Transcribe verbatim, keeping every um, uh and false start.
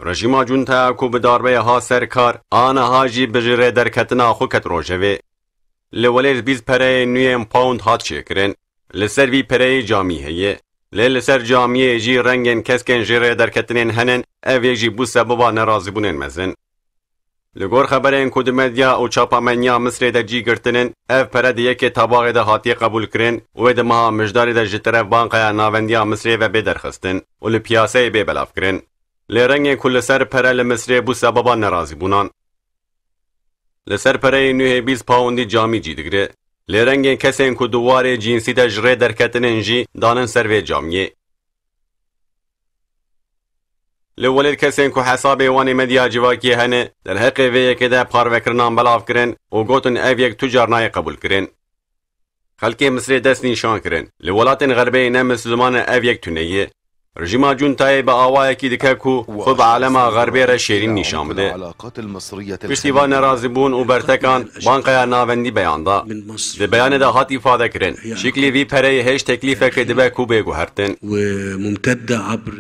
Rejîma Cuntaya ku bi darbeyê hat ser kar, aniha jî bi ji rê derketina xwe ket rojevê. Li welêt bîst pereyên nû yên pound hat çêkirin. Li ser vî pereyê camî heye. Lê li ser camiyê jî rengên keskên jê rê derketinên henin, ev yek jî bû sebeba nerazîbûnên mezin. Li gor xeberên ku di medya û çapameniya Misrê de cî girtinin, ev pere di yekê tabaxê de hatiye qebûlkirin û wê di meha Mijdarê de ji teref Banqaya Navendiya Misrê ve bê derxistin û li piyaseyê bê belavkirin. Lê rengên ku li ser pere li Misrê bû sebeba nerazîbûnan. Li ser pereyê nûhê bîst pawundî camî cî digire. Lê rengên kesên ku di warê cînsî de ji rê derketinin jî danin ser vê camiyê. Li welêt kesên ku hesabê wan ê medya civakiyê hene, derheqê vê yekê de parvekirinan belav kirin û gotin ev yek tu car nayê qebûlkirin. Xelkê Misrê dest nîşan kirin. Li welatên xerbê ne misilmanan ev yek tune ye. Rejîma Cuntayê bi awayekî dike ku xwe bi alema xerbê re şêrîn nîşan bide. Piştî van nerazîbûn û bertekan, Banqaya Navendî beyan da. Di beyanê de hat îfade kirin, şiklî vî pereyê hêj teklîfekê dibe ku bê guhertin. وممتدة عبر